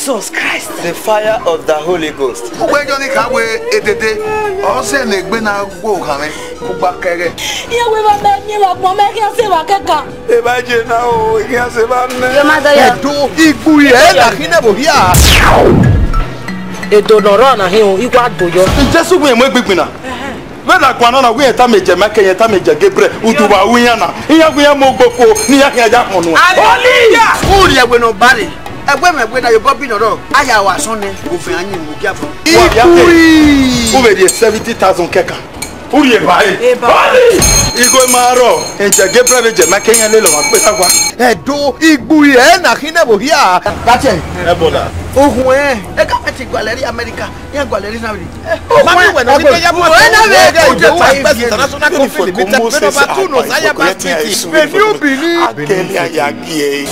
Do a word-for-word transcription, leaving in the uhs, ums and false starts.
Jesus Christ. The fire of the Holy Ghost. Ugbẹn Jọn kha wẹẹ edede, ọ sẹ ne egbe na gbe okhanmwẹ kugba kẹghẹ. Iran wẹẹ vbe mẹ miẹn vbe agbọn mẹ khian sẹ evba kẹkan. Evba je na o, I khian sẹ evba nẹ. Yo ma dọ ya. Ẹdo, igbu ẹ na khin nẹ vbe hia. Edo ne ọ rrọọ na hin o, I wa do yọ. Jesu wẹẹ mu egbigbin na. Vbene a guan na na, wẹ irẹn tama Jẹmaikẹl, irẹn tama Gabriel, udu vbe aro iran na, iran wẹ iran mu ogboko ne iran khian ya họn nuẹn. Hallelujah! U rhie ẹwe ne ọ ba rre, ẹwe mwẹ ẹwe na ye obọ bi nọ rrọọ, a ya ru asọn nẹ, ovẹn a yin mu gia fo. Wa vbe a te, u vbe rhie seventy thousand kẹkan, u rhie ba ẹre. Eba. Igho ma rrọọ, Gabriel vbe Jẹmaikẹl iran lele ọmwa gbe ta wa. Ẹdo, igbu ẹ na khin nẹ vbe hia. Gachẹ. Ebola. Ohun ẹ, ẹ ka mẹ ti gualọ rrie America. Iran gualọ rrie Saudi. Mami wẹ nọ ni ke ya mu ẹgbẹ International Coffee Limited, vbe nọmba two nọ Zaya Bar Street, vbe New Benin. Akẹni a ya gie.